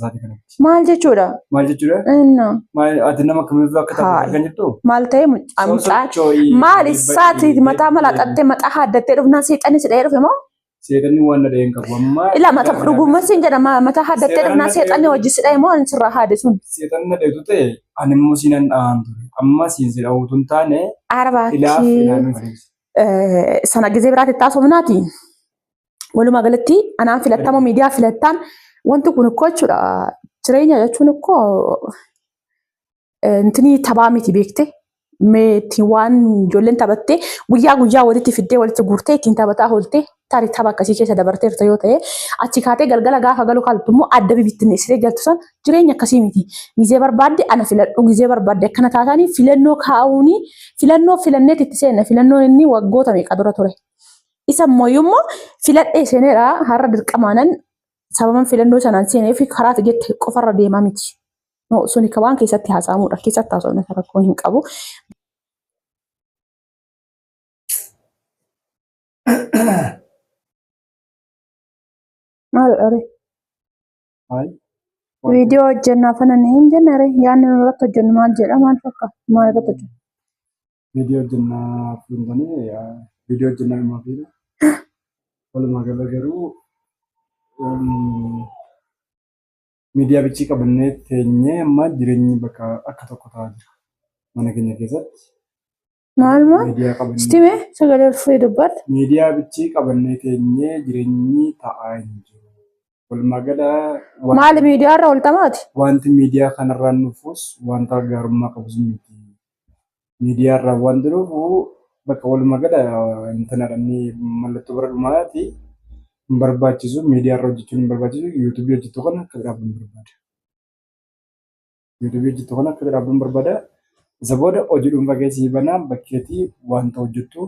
sa'aatii kanatti. Maal jechuudha? Maal jechuudha? Inna Maal ati nama kamiif akka taate Haay. kan jirtu? Maal ta'e mucaan maal isaati mataa malaaxattee mataa haaddattee dhufnaan seexanni si dha'ee dhufe moo? Seexanni waan na dha'ee hin qabu. Amma Ilaa mata dhugummaa siin jedha mataa haaddattee dhufnaan seexanni hojii si dha'e moo ani sirraa haade sun? Seexanni na dheetu ta'e ani immoo siinan dha'aan ture. Amma siin si dha'uutu hin taane ilaaf Arabaakii ilaaluun adeemsa. Sana gizee biraatti taasifnaati. Walumaa galatti anaan filattamoo miidiyaa filattaan wanti kun ikkoo jechuudha. Jireenya jechuun ikkoo intinii taphaa miti beekte. Mee ittiin waan ijoolleen taphattee guyyaa guyyaa walitti fiddee walitti guurtee ittiin taphataa oolte tarii tapha akkasii keessa dabarteerta yoo ta'e achi kaatee galgala gaafa galu kaaltu immoo adda bibittinneessitee galtu san jireenya akkasii miti. Gizee barbaadde ana filadhu gizee barbaadde akkana taataanii filannoo kaa'uuni filannoo filanneet itti seenna filannoon inni waggoota meeqa dura ture. Isa immoo immoo filadhee seeneera har'a dirqamaanan sababan filannoo sanaan seenee fi karaa jette qofarra deemaa miti. No, suni ka waan keessatti haasa'amudha. Keessatti haasa'uun isa rakkoo hin qabu. Maal dha ree? Hayi. Viidiyoo hojjennaa fana ni hin jenne ree? Yaadni nu irratti hojjennu maal jedha? Maal fakkaata? Maal irratti hojjennu? Viidiyoo hojjennaa fuulduranii viidiyoo hojjennaa himaa fi walumaa gala garuu miidiyaa bichii qabannee teenyee amma jireenyi bakka akka tokko ta'aa jira. Mana keenya keessatti Maal maal? miidiyaa qabannee Sitti mee sagalee ol fuudhee dubbadhu. Miidiyaa bichii qabannee teenyee jireenyi ta'aa hin jiru. Walumaa gala Maali miidiyaa irra ooltamaati? Wanti miidiyaa kanarraan dhufus wanta gaarummaa qabus miti. Miidiyaa irraa wanti dhufu bakka walumaa gala intanadha inni mallattoo bara dhumaati. Hin barbaachisu miidiyaa irra hojjechuun hin barbaachisu yuutuubii hojjettu kana akka dhaabdu hin barbaada. Yuutuubii hojjettu kana akka dhaabdu hin barbaada. Isa booda hojii dhuunfaa keessi banaa bakkeetii wanta hojjettu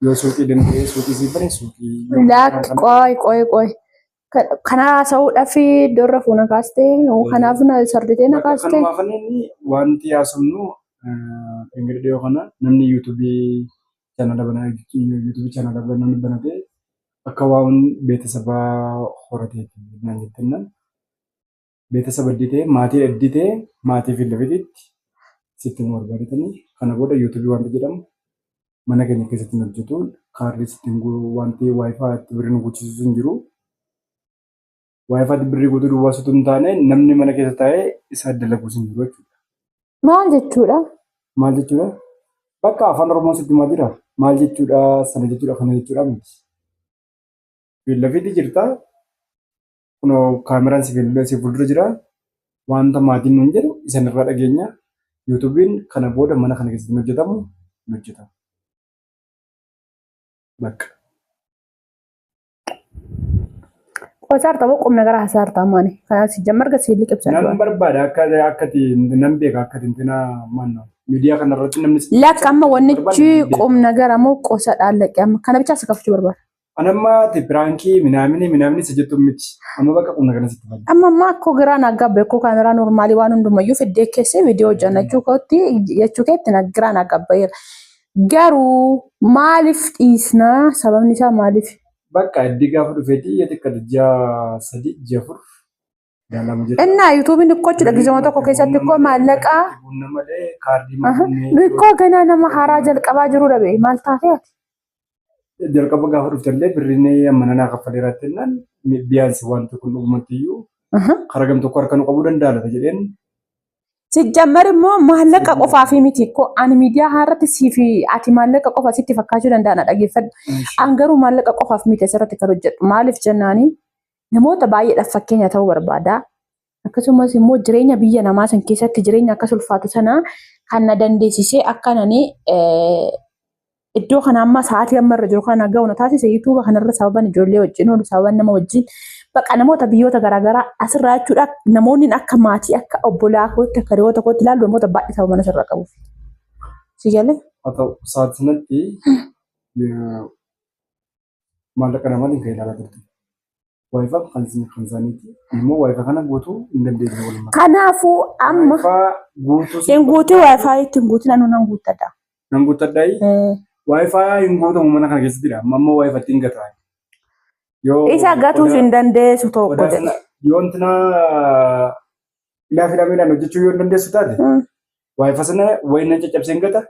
yoo suuqii danda'ee suuqii sii bane suuqii yoo Laakki qoy qoy qoy. Kana haasa'uudhaaf iddoo irra fuuna kaastee kanaaf na sarditee na Bakka kaastee. kanumaaf inni wanti haasofnu dhingiri dhiyoo kana namni yuutuubii chaanala banaa yuutuubii chaanala namni banatee akka waan beeksisa horateeti naan jettinnan beeksisa baddii ta'e maatii heddii ta'e maatii fi lafititti sitti himuu barbaadetanii kana booda yuutuubii wanti jedhamu mana keenya keessatti hin hojjetu kaardii sitti hin guuru wanti waayifaa itti birrii nu guuchisiisu hin jiru. Waayifaa itti birrii guutuu duwwaa osoo hin taane namni mana keessa taa'ee isa dalaguus hin jiru jechuudha. Maal jechuudha? Maal jechuudha? Bakka afaan Oromoo sitti himaa jira. Maal jechuudha? Sana jechuudha kana jechuudha miti. Lafitti jirta. Kunoo kaameraan si fuuldura si fuuldura jira. Wanta maatiin nuun jedhu isan irraa dhageenya. Yuutuubiin kana booda mana kana keessatti hin hojjetamu hin hojjetamu. Bakka. Qosaarta moo qubna gara hasaarta ammaani. Kanaaf si jammarga si liqimsa. Nan barbaada akka akkati nan beeka akka tintina manna miidiyaa kana irratti namni si Lakka amma wannichi qubna gara moo qosa dhaallaqe amma kana bichaa si kafachuu barbaada. Anamma ati piraankii minaamini minaamini isa jettu miti. Amma bakka qubna kana sitti fayyada. Amma ammaa akkoo giraa na gabbe akkoo kaameraa normaalii waan hundumayyuu fiddee keessee viidiyoo hojjanna jechuu kootti jechuu keetti na giraa na gabbeera. Garuu maaliif dhiisnaa sababni isaa maaliif? Bakka iddii gaafa dhufeeti yoo xiqqate ji'a 3 ji'a 4 ilaalama jira. Innaa yuutuubiin ikkoo jechuudha gizema tokko keessatti ikkoo maallaqaa Bunna malee kaardii nu ikkoo ganaa nama haaraa jalqabaa jirudha bee maal taatee ati? Jalqaba gaafa dhufte illee birriin amma nanaa kaffaleera jennaan biyaansi wanti kun dhugumatti iyyuu karaa gam tokko harka nu qabuu danda'a laata jedheen. Sijjammar immoo maallaqa qofaaf miti ko ani miidiyaa haarratti siif ati maallaqa qofa sitti fakkaachuu danda'a na dhageeffadhu. An garuu maallaqa qofaaf miti asirratti kan hojjedhu maaliif jennaani namoota baay'eedhaaf fakkeenya ta'uu barbaada. Akkasumas immoo jireenya biyya namaa san keessatti jireenya akkas ulfaatu sana kan na dandeessisee akka nani iddoo kana amma sa'aatii amma irra jiru kana ga'u na taasise yuutuuba kanarra sababan ijoollee wajjin oolu sababan nama wajjin baqa namoota biyyoota garaagaraa asirraa jechuudha namoonni akka maatii akka obbolaa kootti akka hiriyoota kootti ilaalu namoota baay'ee sababan asirra qabuuf. Si galee? Haa ta'u sa'aatii sanatti maallaqa namaatiin kan ilaalaa turte. Wifi kan kan isaaniiti. Immoo wifi kana guutuu hin dandeenye walumaa. Kanaafuu amma Wifi guutuu hin guutin wifi itti hin guutin anuu nan guuttadha. Nan guuttadhaayi. Wifi hin guutamu mana kana keessattidha. Amma ammoo wifi ittiin gataa. Yoo Isa gatuus hin dandeessu tokko qodaa jedhe. sana Yoo intina ilaa fi lameedhaan hojjechuu yoo hin dandeessu taate waa'ee sana wayi na caccabseen gata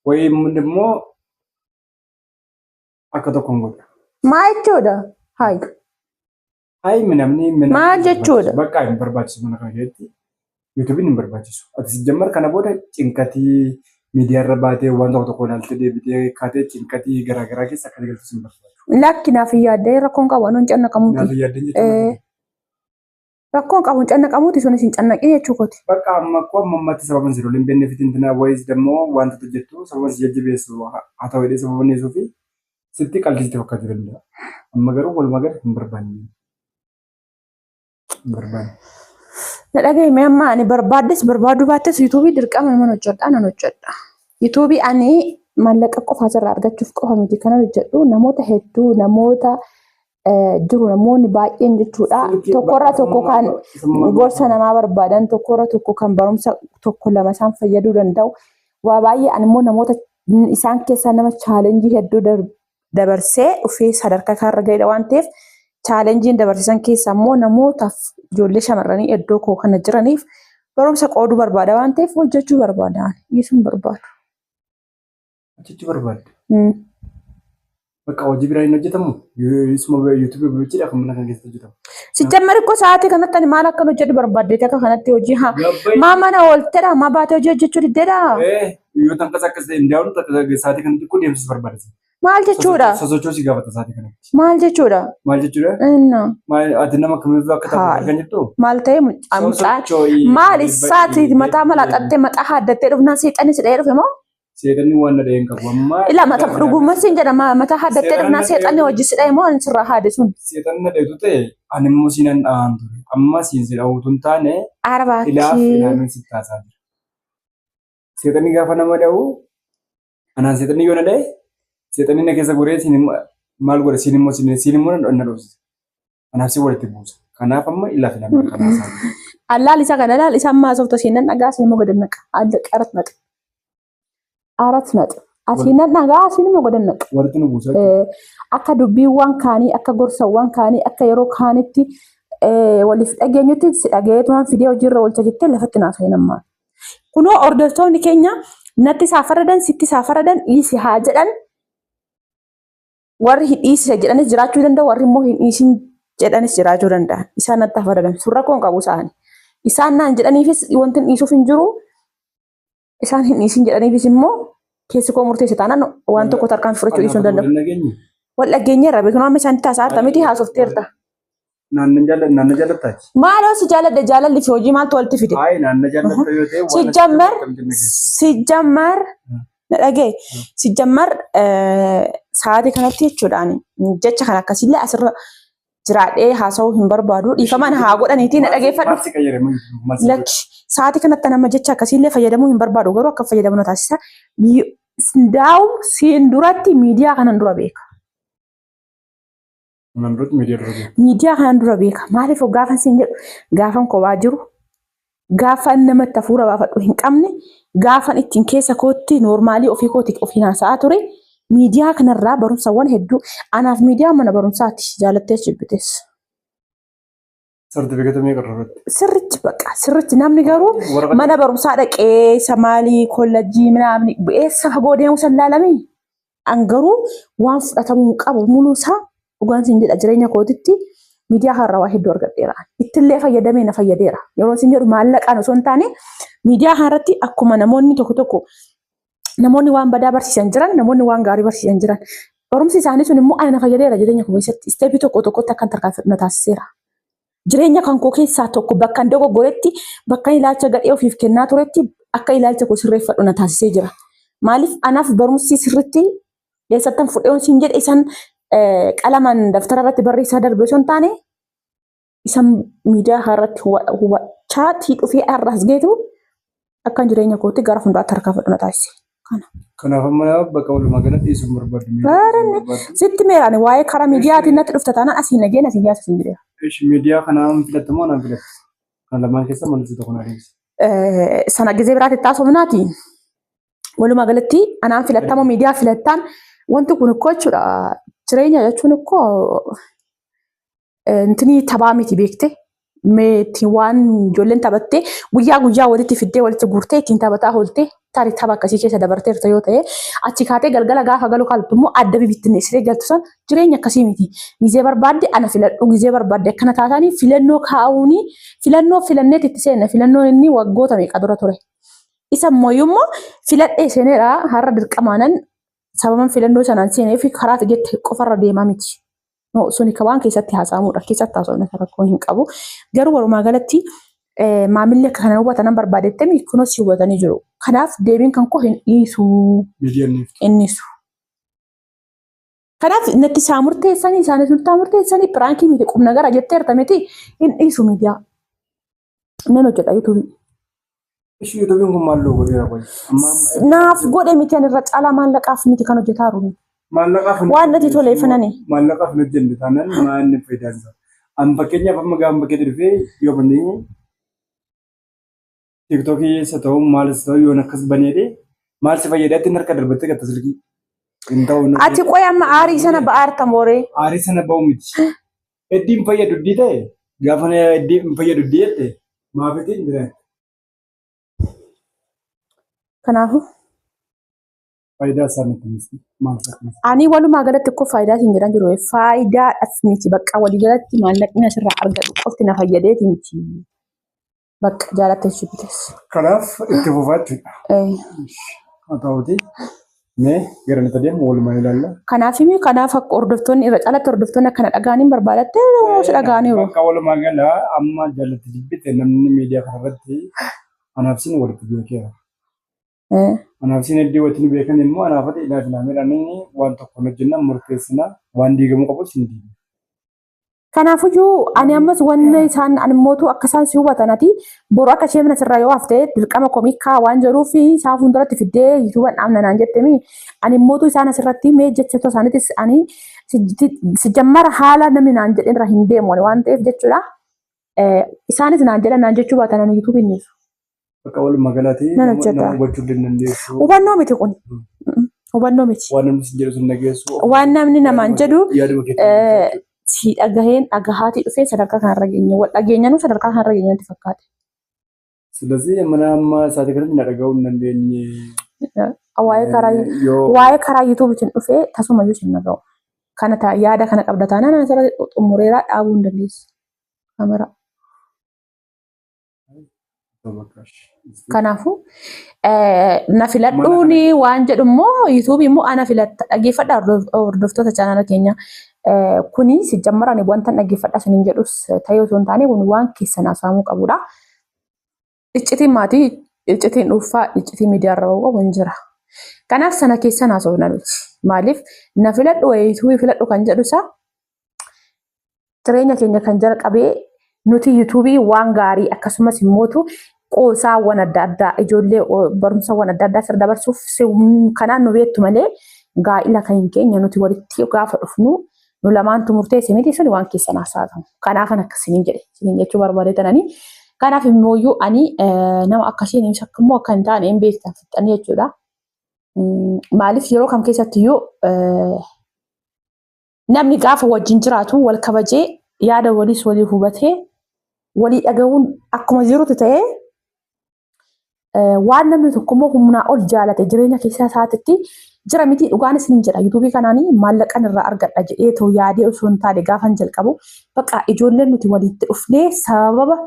wayi immoo akka tokkoon godha. Maa jechuudha? Hayi. Hayi namni Maal jechuudha? Bakka hin barbaachisu mana kana keessatti. Yuutuubiin hin barbaachisu. Ati jammar kana booda cinqatii miidiyaarra baatee waan tokko tokko ilaaltee deebitee kaatee cinqatii garaagaraa keessa akka galtus hin barbaadu. Lakki naaf hin yaaddee rakkoon qabu anuun cannaqamuuti. Naaf hin yaaddeen jechuudha. Rakkoon qabu hin cannaqamuuti sunis hin cannaqin jechuu kooti. Bakka amma akkoo amma ammatti sababan si loleen beekneef tintinaa wayiis dammoo wanta hojjettu sababan si jajjabeessu haa ta'u jedhee sababa neesuu fi sitti qalbii sitti fakkaachuu danda'a. Amma garuu walumaa gala hin barbaanne. Hin barbaanne. Na dhagahi mee amma ani barbaaddes barbaaduu baattes yuutuubii dirqama naman hojjedha nan hojjedha. Yuutuubii ani maallaqa qofa asirraa argachuuf qofa miti kanan hojjedhu namoota hedduu namoota jiru namoonni baay'een jechuudha. Tokkorra tokko kan gorsa namaa barbaadan tokkorra tokko kan barumsa tokko lama isaan fayyaduu danda'u. Waa baay'ee ani immoo namoota isaan keessaa nama chaalenjii hedduu dabarsee dhufee sadarkaa kanarra ga'edha waan ta'eef chaalenjiin dabarsisan keessaa immoo namootaaf ijoollee shamarranii iddoo koo kana jiraniif barumsa qooduu barbaada waan ta'eef hojjechuu barbaada. Dhiisuu hin barbaadu. Hojjechuu barbaadda. Bakka hojii biraa hin hojjetamu. Isuma yuutuubii bichaadha kan mana kana keessatti hojjetamu. Sijjammar ikkoo sa'aatii kanatti ani maal akkan hojjedhu barbaaddeeti akka kanatti hojii haa. Maa mana ooltedha maa baatee hojii hojjechuu diddeedha. Yoo tan akkas akkas ta'e hin daawwantu sa'aatii kanatti ikkoo deemsisuu barbaadde. Maal jechuudha? Sosochoo si gaafata sa'aatii kanatti. Maal jechuudha? Maal jechuudha? Inna. Maal ati nama kamiif akka taatu kan jettu? Maal ta'e mucaan maal isaati mataa malaaxattee mataa haaddattee dhufnaan seexanni si dha'ee dhufe moo? Seexanni waan na dha'ee hin qabu. Amma Ila mata dhugummaa siin jedha mataa haaddattee dhufnaan seexanni hojii si dha'e moo ani sirraa haade sun? Seexanni na dha'etu ta'e ani immoo siinan dha'aan ture. Amma siin si dha'uutu hin taane Arba ilaaf ilaaluun si taasaa jira. Seexanni gaafa nama dha'u anaan seexanni yoo na dha'e seexanni na keessa goree siin immoo maal godha siin immoo siin immoo na dhoofsisa. Anaaf si walitti buusa. Kanaaf amma ilaaf ilaaluun kanaa isaa. Allaal isa kana laal isa ammaa soofta siin nan dhagaa siin immoo gad naqa. Adda qarat naqa. Arat naqa. Asiin nan dhagaa asiin immoo gad naqa. Walitti nu buusa. Akka dubbiiwwan kaanii akka gorsawwan kaanii akka yeroo kaanitti waliif dhageenyutti si dhagayeetumaan fidee hojiirra oolcha jettee lafatti naaf hin ammaa. Kunoo hordoftoonni keenya natti isaa faradan sitti isaa faradan dhiisi haa jedhan warri hin dhiisisa jedhanis jiraachuu danda'u warri immoo hin dhiisin jedhanis jiraachuu danda'an. Isaan natti haa faradan sun rakkoo hin qabu isaani. Isaan naan jedhaniifis wanti hin dhiisuuf hin jiru. Isaan hin dhiisin jedhaniifis immoo keessi koo murteesse taanaan waan tokko tarkaanfii fudhachuu dhiisuu hin danda'u. Wal dhageenyeerra beeknu amma isaan taasisaa harta miti haasofteerta. Naanna jaallattaati. Maaloo si jaalladhe jaalalli fi hojii maaltu walitti fide? Hayi naanna jaallatta yoo ta'e waan Sijjammar sijjammar na dhagaye sijjammar sa'aatii kanatti jechuudhaan jecha kan akkasiillee asirra jiraadhee haasa'uu hin barbaadu. Dhiifama na haa godhaniitii na dhageeffadhu. Maal si qayyare maal si Lakki sa'aatii kanatti nama jecha akkasiillee fayyadamuu hin barbaadu garuu akka fayyadamu na taasisa. Daa'u siin duratti miidiyaa kanan dura beeka. Kanan duratti miidiyaa dura beeka. Miidiyaa kanan dura beeka. Maaliif gaafan siin jedhu gaafan kophaa jiru gaafan namatti hafuura baafadhu hin qabne gaafan ittiin keessa kootti noormaalii ofii kootti ofiin haasa'aa ture miidiyaa kanarraa barumsawwan hedduu anaaf miidiyaa mana barumsaati jaalattees jibbitees. Sartifikeeta meeqa irratti? Sirrichi baqa sirrichi namni garuu mana barumsaa dhaqee isa maalii kollajjii minaamni eessa fagoo deemuu san laalamii an garuu waan fudhatamuu hin qabu muluu isaa dhugaan siin jedha jireenya kootitti miidiyaa kanarraa waa hedduu argadheera. Ittillee fayyadamee na fayyadeera. Yeroo siin jedhu maallaqaan osoo hin taane miidiyaa kanarratti akkuma namoonni tokko tokko namoonni waan badaa barsiisan jiran namoonni waan gaarii barsiisan jiran barumsi isaanii sun immoo ana na fayyadeera jireenya koo keessatti isteepii tokko tokkotti akkan tarkaanfadhu na taasiseera. Jireenya kan koo keessaa tokko bakka hin dogoggoretti bakka ilaalcha gadhee ofiif kennaa turetti akka ilaalcha koo sirreeffadhu na taasisee jira. Maaliif anaaf barumsi sirritti eessattan fudhee siin jedhe isan qalamaan daftara irratti barreessaa darbe osoo hin taane isan miidiyaa irratti hubachaa dhufee har'as geetu akkan jireenya kootti gara fuulduraatti tarkaanfadhu na taasise. Kana. Kanaaf amma bakka walumaa gala dhiisuun barbaadu. Baranne sitti meeraan waa'ee karaa miidiyaatiin natti dhufta taanaan asiin nageen asiin yaasa siin jedheera. Ishi miidiyaa kana filattamoo anaan filatta? Kan lamaan keessa maaltu tokko na adeemsa? Sana gizee biraatti taasifamnaati. Walumaa galatti anaan filattamoo miidiyaa filattaan wanti kun ikkoo jechuudha. Jireenya jechuun ikkoo intinii taphaa miti beekte. Mee ittiin waan ijoolleen taphattee guyyaa guyyaa walitti fiddee walitti guurtee ittiin taphataa oolte tarii tapha akkasii keessa dabarteerta yoo ta'e achi kaatee galgala gaafa galu kaltu immoo adda bibittinneessitee galtu san jireenya akkasii miti. Gizee barbaadde ana filadhu gizee barbaadde akkana taataanii filannoo kaa'uuni filannoo filanneet itti seenna filannoon inni waggoota meeqa dura ture. Isa immoo immoo filadhee seeneera har'a dirqamaanan sababan filannoo sanaan seenee fi karaa jette qofarra deemaa miti. No, suni ka waan keessatti haasa'amudha. Keessatti haasa'uun isa rakkoo hin qabu. Garuu walumaa galatti maamilli akka kana hubatan nan barbaadettemi kunoo si hubatanii jiru. Kanaaf deebiin kan koo hin dhiisu. Miidiyaan ni iftu. Innisu. Kanaaf natti isaa murteessanii isaanis nutti haa murteessanii piraankii miti qubna gara jetteerta miti hin dhiisu miidiyaa. Nan hojjedha yuutuubii. Ishi yuutuubiin kun maal loo godheera qoy? Amma Naaf godhe miti ani irra caalaa maallaqaaf miti kan hojjetaa jiru. Maallaqaaf hin Waan natti toleef nani. Maallaqaaf hin hojjenne taanaan maal inni faayidaan isaa? An fakkeenyaaf amma gaafa bakkeetti dhufee yoo banee tiiktookii isa ta'u maalis ta'u yoon akkas baneedhe maal si fayyada ittiin harka darbattee gatta silkii. Hin ta'u. Ati qoy amma aarii sana ba'aarta mooree. Aarii sana ba'u miti. Heddii hin fayyadu iddii ta'e gaafa heddii hin fayyadu iddii jette maaf ittiin bira. Kanaafuu. Faayidaa isaa nutti himi maal fakkaata? Ani walumaa galatti koo faayidaa siin jedhan jiru faayidaadhaaf miti bakka walii galatti maallaqni asirraa argadhu qofti na fayyadeeti miti. Bakka jaalatte jibbites. Kanaaf itti fufaa jechuudha. Haa ta'uuti mee gara nuti adeemu walumaan ilaalla. Kanaaf himi kanaaf akka hordoftoonni irra caalatti hordoftoonni akkana dhaga'aniin barbaadatte si dhaga'aniiru. Bakka walumaa gala amma jaalatti jibbite namni miidiyaa kanarratti anaaf siin walitti beekeera. Anaaf siin hedduu walitti nu beekan immoo anaaf ati ilaaf ilaameedhaan inni waan tokko hin hojjenna murteessina waan diigamuu qabus hin diigna. Kanaafuyyuu ani ammas wanna isaan ani mootuu akka isaan si hubatan ati boru akka ishee mana sirraa yoo hafte dirqama komikaa waan jedhuuf isaan fuulduratti fiddee yuutuuban dhaabna naan jettemi. Ani mootuu isaan asirratti mee jechoota isaaniitis ani si jammara haala namni naan jedhe irra hin deemu ani waan ta'eef jechuudha. Isaanis naan jedhan naan jechuu baatan ani yuutuubii hin dhiisu. Bakka walumaa galatti Nan hojjedha. nama hubachuu illee hin dandeessu. Hubannoo miti kun. Hubannoo miti. Waan namni sin jedhu sin dhageessu. Waan namni namaan jedhu Yaaduma keetti. si dhagaheen dhagahaatii dhufee sadarkaa kanarra geenye. Wal dhageenyanuu sadarkaa kanarra geenye natti fakkaate. Silazii mana amma isaatii kanatti na dhagahuu hin dandeenye. Waa'ee karaa Yoo waa'ee karaa yuutuubiitiin dhufee tasumayyuu sin dhaga'u. Kana yaada kana qabda taanaan asirratti xumureeraa dhaabuu hin dandeessu. Kaameraa. Kanaafuu na filadhuuni waan jedhu immoo yuutuubii immoo ana filatta dhaggeeffadha hordoftoota chaanaala keenya. Kuni sijjammara ani wanta dhaggeeffadha isiniin jedhus ta'ee osoo hin taane kun waan keessan haasa'amuu qabudha. Iccitiin maatii, iccitiin dhuunfaa, iccitii miidiyaa irra ba'uu qabu hin jira. Kanaaf sana keessan haasofna nuti. Maaliif na filadhu wayii yuutuubii filadhu kan jedhu isaa jireenya keenya kan jalqabee nuti yuutuubii waan gaarii akkasumas immootu qoosaawwan adda addaa ijoollee barumsawwan adda addaa sirra dabarsuuf kanaan nu beektu malee gaa'ila kan hin keenya nuti walitti gaafa dhufnu nu lamaantu murteesse miti sun waan keessan haasa'atamu. Kanaafan akkasiniin jedhe isiniin jechuu barbaade tanani. Kanaaf immooyyuu ani nama akkasiin immoo akka hin taane hin beektan fixxanii jechuudha. Maaliif yeroo kam keessattiyyuu namni gaafa wajjin jiraatu wal kabajee yaada waliis walii hubatee walii dhaga'uun akkuma jirutti ta'ee waan namni tokko immoo humnaa ol jaalate jireenya keessa isaatitti jira miti dhugaan isin jedha yuutuubii kanaanii maallaqan irraa argadha jedhee too yaadee osoo hin taane gaafan jalqabu bakka ijoolleen nuti walitti dhufnee sababa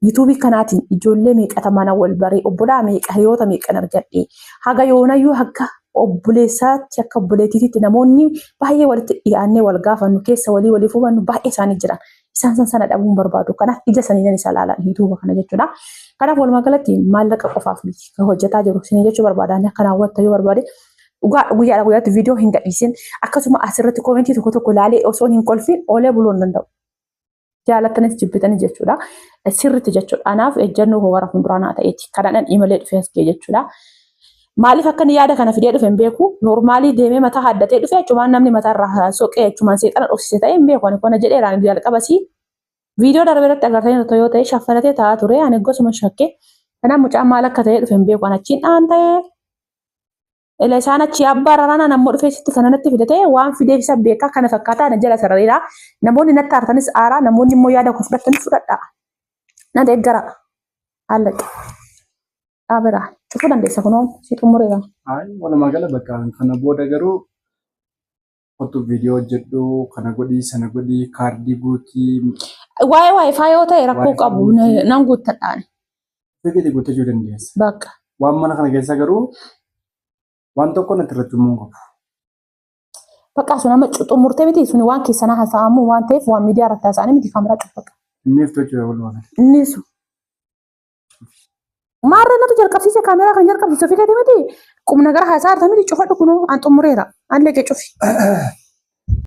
yuutuubii kanaatiin ijoollee meeqata mana wal baree obbolaa meeqa hiriyoota meeqan argadhe haga yoonayyuu akka obboleessaatti akka obboleettiitti namoonni baay'ee walitti dhiyaannee wal gaafannu keessa walii waliif hubannu baay'ee isaanii jiran. Isaan san sana dhabuu hin barbaadu. Kanaaf ija saniinan isa ilaalan yuutuuba kana jechuudha. Kanaaf walumaa galatti maallaqa qofaaf miti kan hojjetaa jiru. Isin jechuu barbaada. Ani akka naawwatta yoo barbaade dhugaa guyyaadha guyyaatti viidiyoo hin gadhiisin. Akkasuma asirratti koomentii tokko tokko ilaalee osoo hin kolfin oolee buluu hin danda'u. Jaalattanis jibbitanis jechuudha. Sirriitti jechuudha. Anaaf ejjennoo koo gara fuulduraa naa ta'eeti. Kanaan imalee dhufee as ga'e jechuudha. Maaliif akka inni yaada kana fidee dhufe hin beeku. Noormaalii deemee mataa haddatee dhufe achumaan namni mataa irraa soqee achumaan seexana dhoksise ta'e hin beeku. Ani kana jedheera ani jalqabasii viidiyoo darbe irratti agartanii yoo ta'e shaffanatee taa'aa ture. Ani gosuma shakke. Kanaaf mucaan maal akka ta'e dhufe hin beeku. Ani achiin dhaan ta'e ila isaan achii abbaa raraan ammoo dhufee sitti kana natti fide ta'e waan fideef isa beekaa kana fakkaataa ana jala sarareera. Namoonni natti aartanis aaraa namoonni immoo yaada koo fudhattanis fudhadhaa. Na deeggara. Allaqe. Dhaabera. Cufuu dandeessa kunoo si xumureera. Ayi walumaa gala bakka kana booda garuu kottu viidiyoo hojjedhu kana godhii sana godhii kaardii guutii. Waa'ee waayifaa yoo ta'e rakkoo qabu nan guuttadhaan. Fedhii guuttachuu dandeessa. Bakka. Waan mana kana keessa garuu waan tokko natti irratti himuu qabu. Bakka sun amma xumurtee miti suni waan keessanaa haasa'amu waan ta'eef waan miidiyaa irratti haasa'anii miti kaameraa cufa. Inni iftochuu walumaa gala. Inni sun. Maarree natu jalqabsiise kaameraa kan jalqabsiise ofii keetii miti qubna gara haasaa jirta miti cufadhu kunoo an xumureera an leqee cufi.